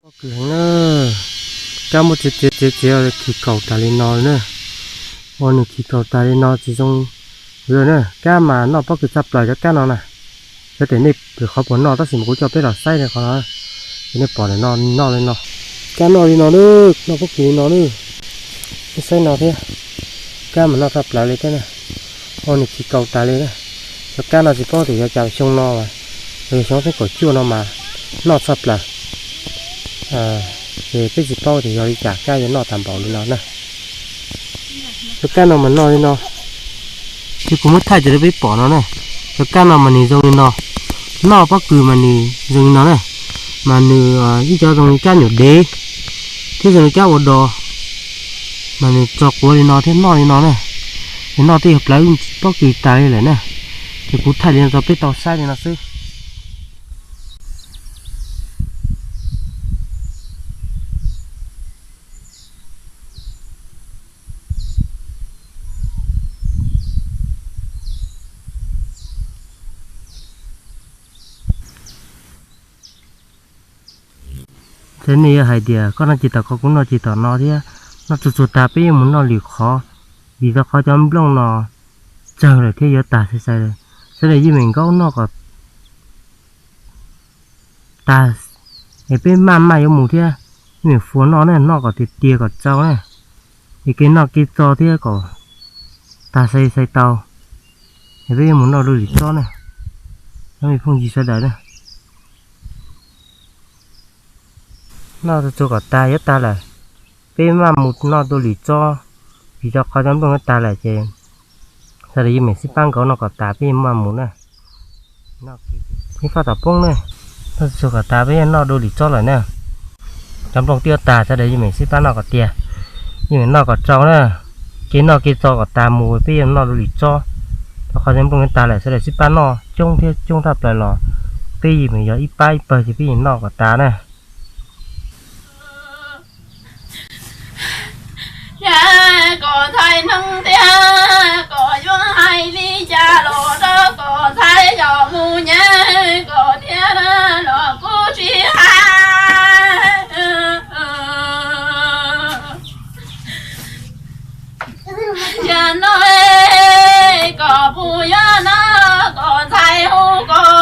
Pob kws heev na, kab muab txiav txiav txiav txiav khi kaus tas li no na. Ua nws khi kaus tas li no tsis zoo na. Kab mas noj pob kws tshaj plaws cov kab no na. Xyov tias nej pom qhov puas noj tab sis mas kuv coj peb los saib li qhov no, ces nej pom noj li no. Kab noj li no na, noj pob kws li no na. Nej saib no thiab, kab mas noj tshaj plaws li thiab na. Ua nws khi kaus tas li na. Cov kab no tsis paub tias yog cas xyoo no, yog xyoo xeeb kaum cuaj no mas noj tshaj plaws. Ces peb tsis paub tias yog li cas kab yuav noj tag npaum li no na. Cov kab no mas noj li no, ces kuv muab thaij rau peb pom no na. Cov kab no mas nws zoo li no, noj pob kws mas nws zoo li no na, mas nws ib co zoo li kab nyuam dev thiab zoo li kab ua do, mas nws tso quav li no thiab noj li no na. Ces noj twb yog plawv pob kws tas li lawm na. Ces kuv thaij li no rau peb tau saib li no xwb. Thiab nej yuav hais tias koj noj tsis tau qhov kuv noj tsis tau no thiab, noj tsuag tsuag tas peb yuav mus noj lwm qhov, vim rau qhov cov nplooj no tsawg lawm thiab yuav tag sai sai lawm. Sawv daws yeej meem nkaub noj kom tag, es peb maj maj yuav mus thiab, yeej meem fuas noj na, noj kom tiag tiag kom tsau na, es kev noj kev tso thiab kom tag sai sai tau, es peb yuav mus noj dua lwm tsob na, cov me phooj ywg sawv daws na. Noj tsuag tsuag kom tag yuav tag lawm, peb maj mus noj dua lwm tsob, vim rau qhov cov nplooj yuav tag lawm ces sawv daws yeej meem sib pab nkaub noj kom tas peb yuav maj mus na. Ib faj tom poob na, noj tsuag tsuag kom tas peb yuav noj dua lwm tsob lawm na. Cov nplooj twb yuav tag, sawv daws yeej meem sib pab noj kom tiag, yeej meem noj kom tsau na. Kev noj kev tso kom tas mus peb yuav noj dua lwm tsob. Rau qhov cov nplooj yuav tag lawm sawv daws sib pab noj coob thiab coob tshaj plaws los peb yeej meem yog ib pab ib pawg ces peb yeej noj kom tas na. Yog kom ntxhais hnov tias kom yuav hais li cas los rau kom ntxhais yog mus nyeem kom thiab los kuj tsis hais. Yog no kom puas yuav no kom ntxhais hu kom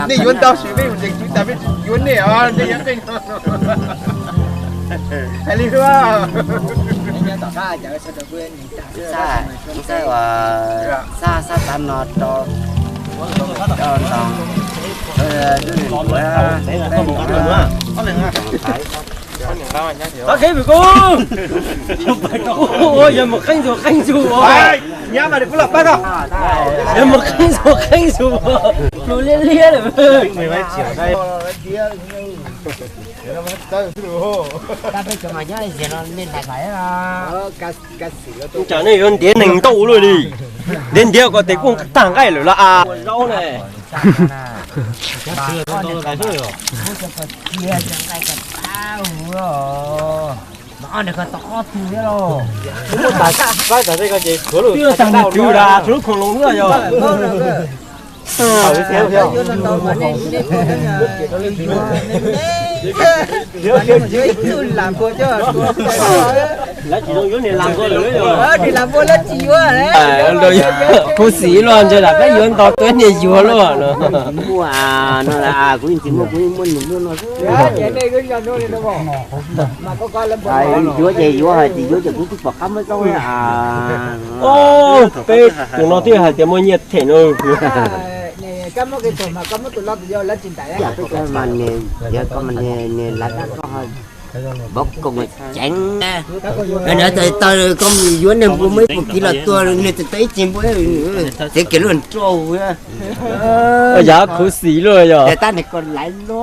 Nej yuav ntau sis peb mus ntes kuv tas peb tsis yuav nej os, nej yuav qeej no. Hais li xwb. Xab, xab, xab tav no rau, rau ntoo, rau lub niag nruav, peb nruav. Yog mus qeeb ntxuag qeeb ntxuag, yog mus qeeb ntxuag qeeb ntxuag, plhus liab liab lawm. Tsam nej yuav ntiav neeg ntau luaj li. Ntiav ntiav ko tes kuj tag nqaij lawm los a. Zaub ne. Twb tag nqaij tas tej ko ces tshuav lub, tshuav lub khoom loo xwb yog. Khuv xim luaj ntshe lam peb yuav nto tuab niag yuav luaj no. Muaj no, kuv yeej tsis muaj, kuv yeej muaj nws muaj no xwb. Yuav ces yuav, hais tsis yuav ces kuv twb pom qab muab zaub. Peb tus no thiaj hais tias muaj nyiaj them no. Vauv koom ceev, tau koj mus yuav neeg npua muaj ib puas kiv los tua nws txawm tau ib ce npua, txiav kiag lub nrauj. Yav khuv xim luaj yog. Tab nws ko laiv no.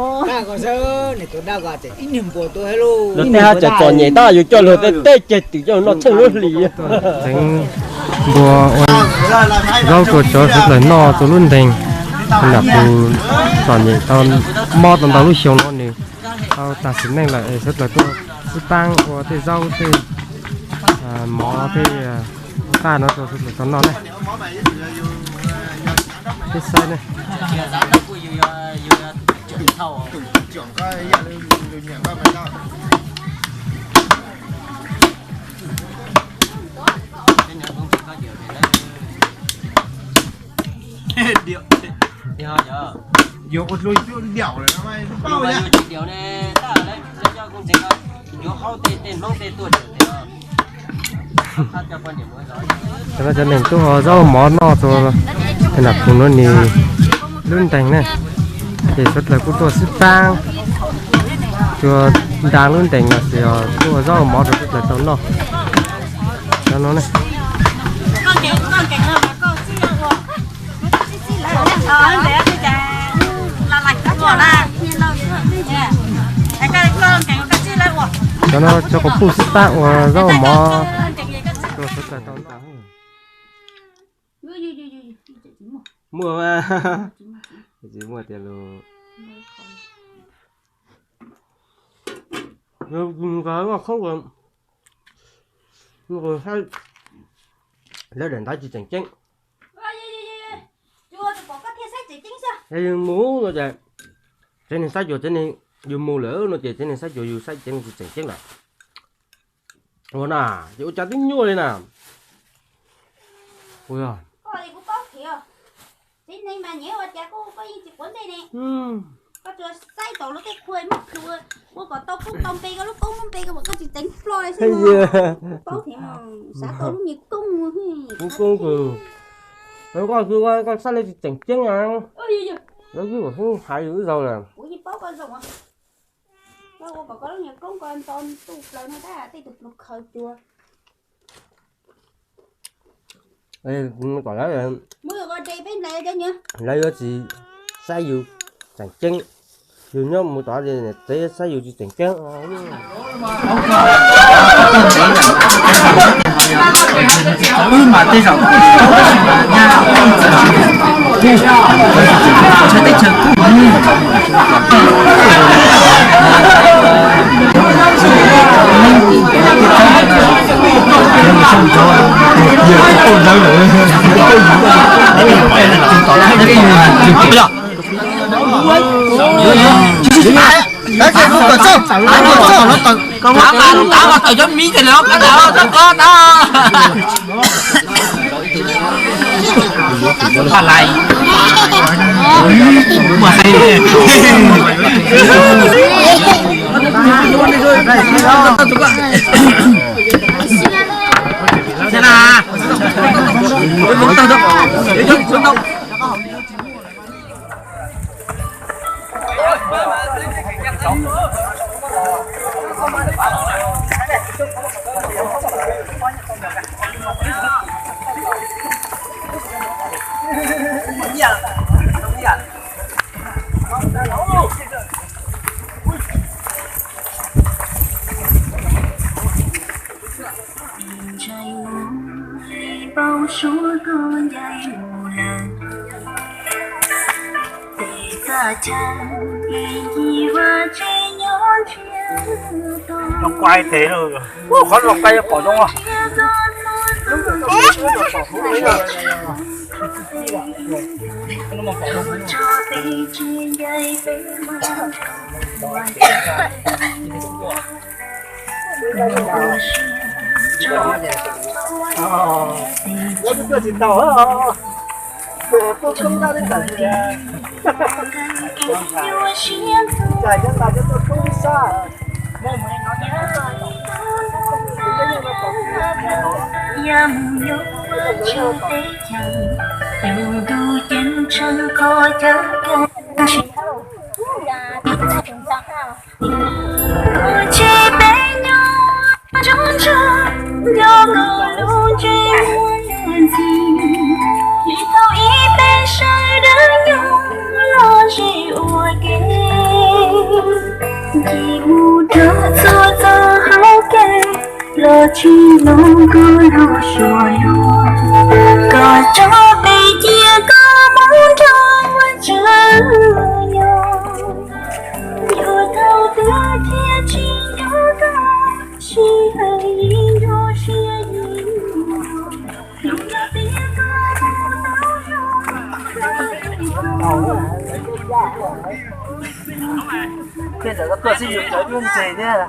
Luag tej haj tseem txom nyem tab yus coj luag tej tej ceg twm coj noj tsheej lub hlis. Tseev npua ua zaub rau tsov sawv daws noj rau lub ntees. Nam Pus txom nyem tau mob tau ntau lub xyoo no nws tau tag sim neej lawm es sawv daws tuaj xib paab ua tej zaub tej mov tej qaj no rau sawv daws tau noj na. Peb saib ne. Cov no cov neeg tuaj ho zaub mov noj rau nam Pus no nws lub ntees na, ces sawv daws kuj tuaj xib paab, tuaj nta lub ntees los sis tuaj ua zaub ua mov rau sawv daws tau noj. Cov no ne. Cov no cov quas puj xib paab ua zaub ua mov rau sawv daws tau noj. Muaj mas, tsis muaj tiag los. Lawv daim ntawv tsis tseem ceeb. Yog yus mus no ces tsev neeg saib cuag tsev neeg, yus mus lawm no ces tsev neeg saib cuag yus saib tsev neeg tsis tseem ceeb lawm. Ua na, ces ua cas twb nyuaj li na. Ua yog. Tsev neeg mas nyiam ua cas koj yeej tsis quav ntsej ne. Koj tsuas saib tau lub tej qhua muab plhus, ua kom tau koob tau npe, koj lub koob lub npe koj mas koj tsis tseev plho li xwb. Paub thiab, xav tau lub niag koob. Kuv koob kws, koj koj saib li tsis tseem ceeb na. Lawv wb hais wb zaug lawm. Kuv yeej paub koj zoo. Koj ua kom koj lub niag koob ko nto ntuj plaws no tab tej tus pluag khaws cuag. Lawv yuav tsis saib yus tseem ceeb, yus nyob mus tom tsev saib yus tsis tseem ceeb. Los quay thế rồi. Ua, khóa los quay pom zoo không? Ua, tuaj tsis tau. Tuaj koob dab li tam sim. Txais cov tas cov tuaj koob sab. Yam nyob teb chaws, lub ntuj ceeb tsheej qhov chaw kawg. Tsis peb nyob ntsoov ntsoov, nco koj lub ntsej muag luag ntxhi. Tsis tau ib peb sawv daws nyob los ze ua ke, ncig mus rau txhua txoj hauv kev, los tsis mloog koj lub suab luag. Koj tso peb cia koj mus nrog ua tswv yog. Yuav thaum twg thiaj tsis nco koj, sij hawm yim nrog siab yim nrog. Thiaj tsam koj tuaj xwb yus cov cuab ntses thiab.